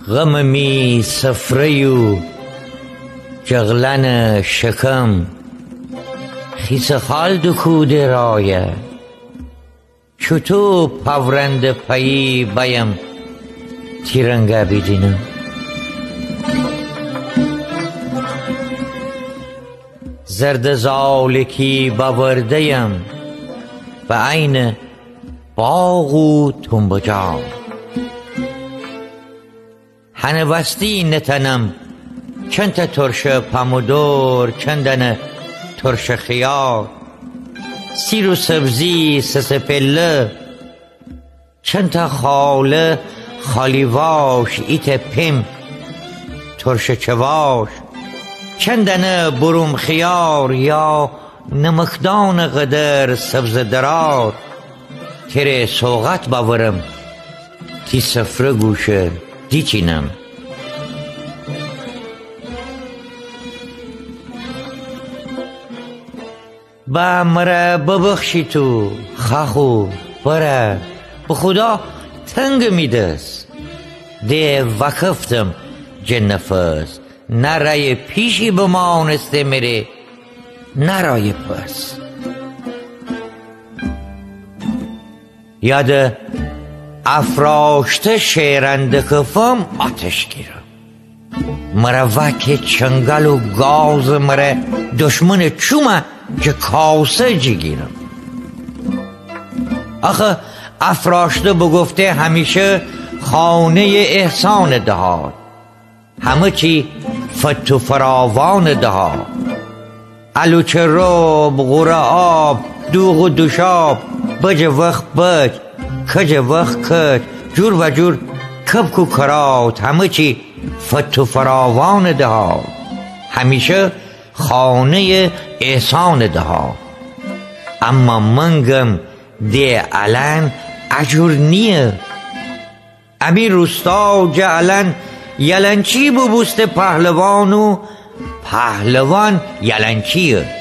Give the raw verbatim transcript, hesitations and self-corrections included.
غمٚ می سفره‌یو جغلأنٚ شکم، خیسٚ خال دوکوده رایه. چوطو پاورنده پایی بأیم تی رنگه بیدینم؟ زرده زالکی باورده‌یم به عینٚ باغ و تنبجان. هنٚ وستی نتأنم چنتأ ترشٚ پامودور، چندأنه ترشٚ خیار، سیر و سبزی سس‌پله، چندتأ خاله خالی‌واش، ایتأ پیم ترشٚ چواش، چندأنه بروم خیار یا نمکدانٚ قدر سبزٚ درار. تره سوغات باورم تی سفره گوشه دیچینم. با مره ببخشی تو خاخو، بره به خودا تنگٚ می دس. ده وأکفتم جٚه نفس، نه رأیٚ پیشی بمانسته مره، نه رأیٚ پس. یادٚ افراشته شئرأن دکفم آتش گیرم. مره وأکه چنگل و گازٚ مره دشمنٚ چومه جٚه کاسه جیگیرم. آخه افراشته بگفته همیشه خانه‌یٚ احسانٚ دهات. همه چی فت و فراوانٚ دهات. الوچه رب، غوره آب، دوغ و دوشاب، بجٚ وخت بج، کجٚ وخت کج، جور و جور کبک و کرات، همه چی فت و فراوانٚ دهات. همیشه خانه‌یٚ احسانٚ دهات. اما من گم ده الأن اجور نییه. امی روستا جٚه الأن یلنچی بوبوسته پهلوان و پهلوان یلنچییه.